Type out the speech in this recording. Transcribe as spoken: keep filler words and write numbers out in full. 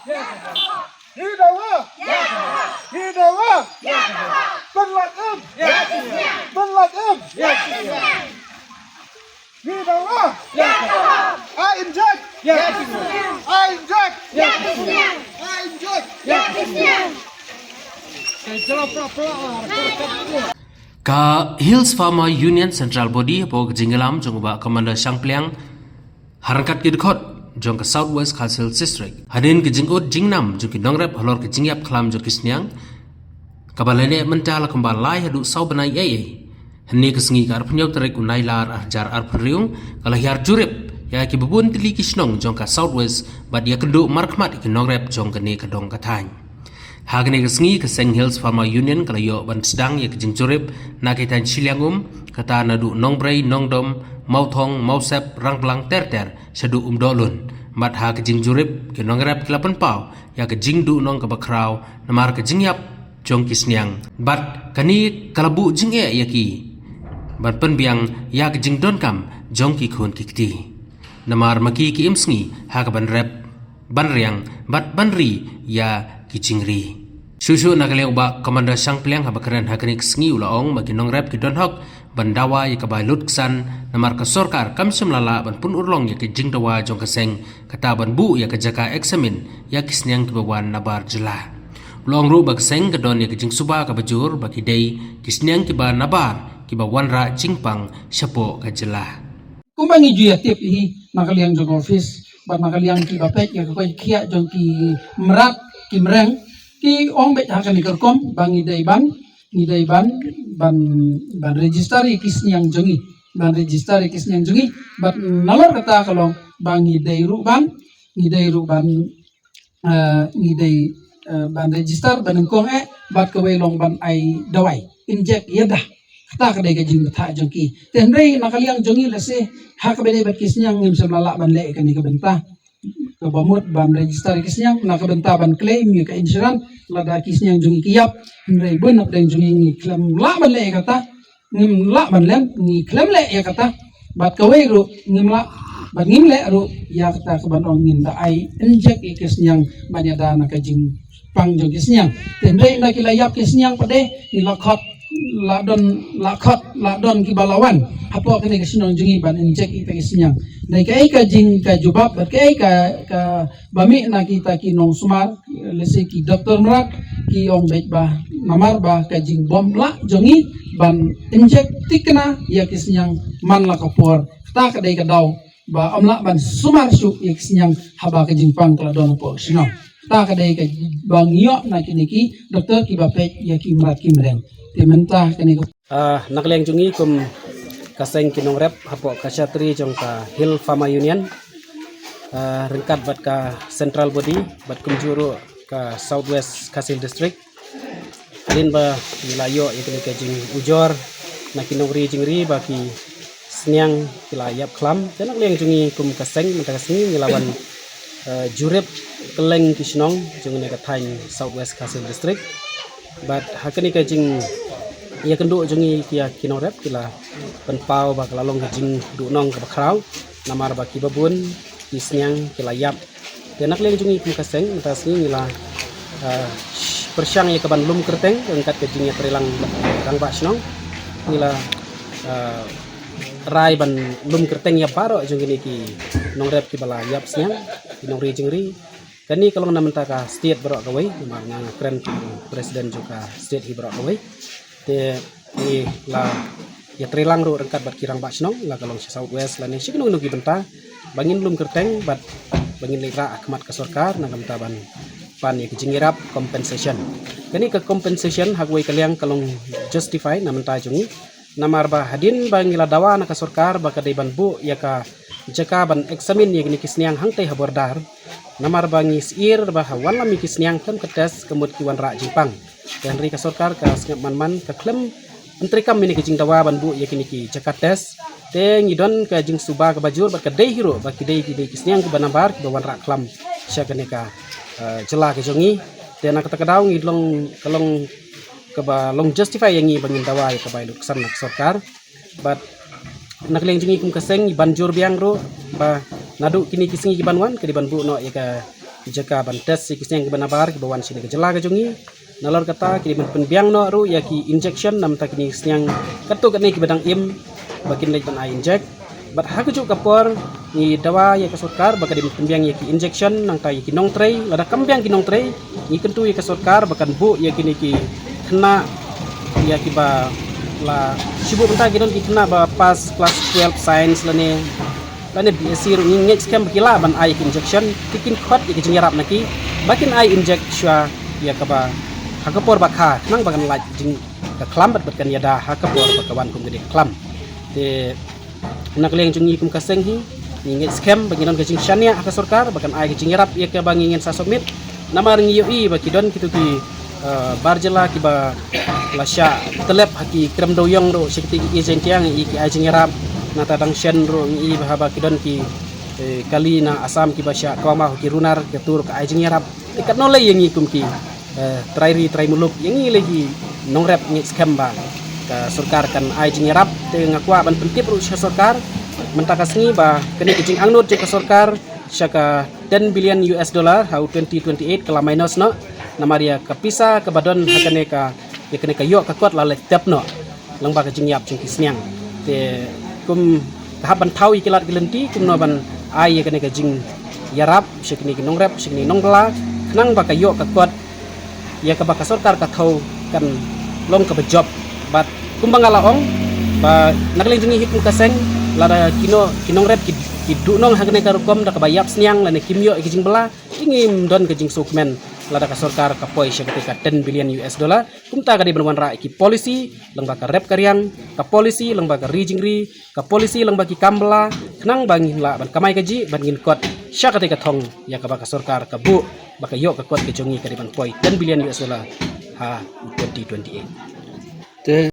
Ngi dawa. Ngi dawa. Ban lait im. Ban lait im. Ngi dawa. Ai injek. Ai injek. Ai injek. Ka Hills Farmer Union Central Body hapoh ka jingïalam jong u Bah Commander Shangpliang ha ryngkat ki dkhot jong ka South West Khasi Hills District hadien ka jingud jingnam jong ki nongrep halor ka jingïap khlam jong ki sniang kaba la neh mynta la kumba lai haduh saw bnai ei ei. Hynne ka sngi ka arphew hynñiew tarik u Nailar arhajar arphew hynriew ka la hiar jurip ïa kiba bun tylli ki shnong jong ka South West bad ïakynduh markhmat ïa ki nongrep jong kane ka dong ka thaiñ. Ha kane ka sngi ka seng Hills Farmer Union ka la ïoh ban sdang ïa ka jingjurip na ki thaiñ shiliang um, kata naduh Nongbrei, Nongdom, Mawthong, Mawsep, Rangblang ter ter shaduh Umdohlun. Bad ha ka jingjurip ki nongrep ki la pynpaw ïa ka jingduhnong kaba khraw namar ka jingïap jong ki sniang. Bad kane ka la buh jingeh ïa ki ban pynbiang ïa ka jingdonkam jong ki khun ki kti. Namar ma ki ki im sngi ha ka ban rep, ban riang bad ban ri ïa ki jingri. Shuh shuh na ka liang u Bah Commander Shangpliang haba kren ha kane ka sngi u la ong ba ki nongrep ki don hok ban dawa ïa ka bai lutksan namar ka sorkar kam shym la lah ban pynurlong ïa ka jingdawa jong ka seng, kata ban buh ïa ka jaka eksamin ïa ki sniang kiba wan nabar jylla. U la ong ruh ba ka seng ka don ïa ka jingsuba kaba jur ba ki dei ki sniang kiba nabar kiba wanrah jingpang shapoh ka jylla. Kumba ngi ju ïa tip hi na ka liang jong office bad na ka liang kiba peit ïa ka koit khiah jong ki mrad ki mreng, ki ong beit ha kane ka rukom ba ngi dei ban, ngi dei ban, ban, ban register ïa ki sniang jong ngi, ban register ïa ki sniang jong ngi. Bad nalor kata ka long ba ngi dei ruh ban, ngi dei ruh ban, eh, ngi dei, eh, ban register, ban nyngkong eh bad kawei long ban ai dawai injek ïada. Kata ka dei ka jingbthah jong ki. Te hynrei na ka liang jong ngi lehse ha kaba dei bad ki sniang ngim shym la lah ban leh kane ka bynta. Kaba mut ban register ki sniang na ka bynta ban claim ïa ka insurance lada ki sniang jong ngi ki ïap. Hynrei bun na pdeng jong ngi ngi khlem lah ban leh ïa kata. Ngim lah ban leh, ngi khlem leh ïa kata. Bad kawei ruh ngim lah bad ngim leh ruh ïa kata ka ban ong ngin da ai injek ïa ki sniang ban ïada na ka jingpang jong ki sniang. Te hynrei na ki la ïap ki sniang pat de ngi la khot, la don, la khot, la don kiba la wan hapoh kane ka shnong jong ngi ban injek ïa ki sniang. Dei kaei ka jing ka jubab bad kaei ka, ka ba mih na kita ki nongsumar, lehse ki doktor mrad, ki ong beit ba namar ba ka jingbym lah jong ngi ban injek tikna ïa ki sniang man la ka por. Kata ka dei ka daw ba ym lah ban sumar shuh ïa ki sniang haba ka jingpang ka la don hapoh ka shnong. Kata ka dei ka ba ngi ïoh na kine ki doktor kiba peit ïa ki mrad ki mreng. Te mynta kane ka Ah, na ka liang jong ngi kum ka seng ki nongrep hapoh ka shatri jong ka Hill Farmer Union, ah, ryngkat bad ka Central Body bad kumjuh ruh ka South West Khasi Hills District. Hadien ba ngi la ïoh ïa kane ka jingujor na ki nongri jingri ba ki sniang ki la ïap khlam. Te na ka liang jong ngi kum ka seng mynta ka sngi ngi la wan, eh, jurip kylleng ki shnong jong kane ka thaiñ South West Khasi Hills District. Bad ha kane ka jingïakynduh jong ngi ïa ki nongrep ki la pynpaw ba ka la long ka jingduhnong kaba khraw namar ba kiba bun ki sniang ki la ïap. Te na ka liang jong ngi kum ka seng mynta ka sngi ngi la, ah, pyrshang ïa ka ban lum kyrteng ryngkat ka jingïatreilang rangbah shnong. Ngi la, ah, rai ban lum kyrteng ïa baroh jong kine ki nongrep kiba la ïap sniang, ki nongri jingri. Kane ka long na bynta ka state baroh kawei, namar nga nga kren kum president jong ka state hi baroh kawei. Te ngi la ïatreilang ruh ryngkat bad ki rangbah shnong, la ka long sha South West lane sha kino kino ki bynta ba ngin lum kyrteng bad ba ngin leit rah ha khmat ka sorkar na ka bynta ban pan ïa ka jingïarap compensation. Kane ka compensation ha kawei ka liang ka long justify na bynta jong ngi. Namar ba hadien ba ngi la dawa na ka sorkar ba ka dei ban buh ïa ka jaka ban examine ïa kine ki sniang hangtei ha border. Namar ba ngi syier ba ha wan lam ïa ki sniang khlem ka test ka mut ki wanrah jingpang. Te hynrei ka sorkar ka sngap man man ka khlem pyntreikam ïa kine ki jingdawa ban buh ïa kine ki jaka test. Te ngi don ka jingsuba kaba jur bad ka dei hi ruh ba ki dei ki dei ki sniang kiba nambar kiba wanrah khlam sha kane ka, eh, jylla ka jong ngi. Te na kata ka daw ngi long ka long kaba long justify ïa ngi ba ngin dawa ïa ka bai lutksan na ka sorkar. Bad na ka liang jong ngi kum ka seng ngi ban jur biang ruh ba naduh kine ki sngi ki ban wan ka dei ban buh noh ïa ka jaka ban test ïa ki sniang kiba nabar kiba wan sha kane ka jylla ka jong ngi. Nalor kata ki dei ban pynbiang noh ruh ïa ki injection namar kine ki sniang katto katne kiba dang im ba kin leit ban ai inject. Bad ha kajuh ka por ngi dawa ïa ka sorkar ba ka dei ban pynbiang ïa ki injection nangta ïa ki nongtrei, lada kam biang ki nongtrei ngi kyntu ïa ka sorkar ba kan buh ïa kine ki khynnah ïa kiba la shu buh mynta ki don ki khynnah ba pass class twelve science lane lane B S C ruh ngi ngeit skhem ba ki lah ban ai ïa ki injection, ki kin khot ïa ki jingïarap na ki ba kin ai inject shuwa ïa kaba ha ka por ba kha khnang ba kan lait jing ka khlam bad bad kan ïada ha ka por ba ka wan kum ka dei ka khlam. Te na ka liang jong ngi kum ka seng hi ngi ngeit skhem ba ngi don ka jingshaniah ha ka sorkar ba kan ai ka jingïarap ïa kaba ngi ngin sa submit. Namar ngi ïohi ba ki don kito ki eh, bar jylla kiba la shah tlep ha ki krem dewïong ruh sha kito ki East Jaintia ngi ïohi ki ai jingïarap. Nangta dang shen ruh ngi ïohi ba haba ki don ki eh, kali na Assam kiba shah kawang ha ki runar ka tur ka ai jingïarap. Te katno lei ïa ngi kum ki eh, trai ri trai muluk ïa ngi lei ki nongrep ngeit skhem ba ka sorkar kan ai jingïarap. Te nga kwah ban pyntip ruh sha sorkar mynta ka sngi ba kane ka jingangnud jong ka sorkar sha ka ten billion U S dollar ha u twenty twenty-eight ka la minus noh namar ïa ka pisa kaba don ha kane ka ïa kane ka ïoh ka kot la leit tep noh lyngba ka jingïap jong ki sniang. Te kum ka hap ban thaw ïa ki lad ki lynti kumno ban ai ïa kane ka jingïarap sha kine ki nongrep sha kine ki nongbylla khnang ba ka ïoh ka kot ïa kaba ka sorkar ka thaw kan long kaba jop. Bad kumba nga la ong ba na ka liang jong ngi hi kum ka seng lada kino ki nongrep ki ki duhnong ha kane ka rukom da kaba ïap sniang lane kim ïoh ïa ki jingbylla, te ngim don ka jingsngewkmen lada ka sorkar ka poi sha kata ka ten billion U S dollar. Kumta ka dei ban wanrah ïa ki policy lyngba ka rep ka riang, ka policy lyngba ka ri jingri, ka policy lyngba ki kam bylla khnang ba ngin lah ban kamai kajih ban ngin kot sha kata ka thong ïa kaba ka sorkar ka buh ba ka ïoh ka kot ka jong ngi ka dei ban poi ten billion U S dollar ha twenty twenty-eight. Te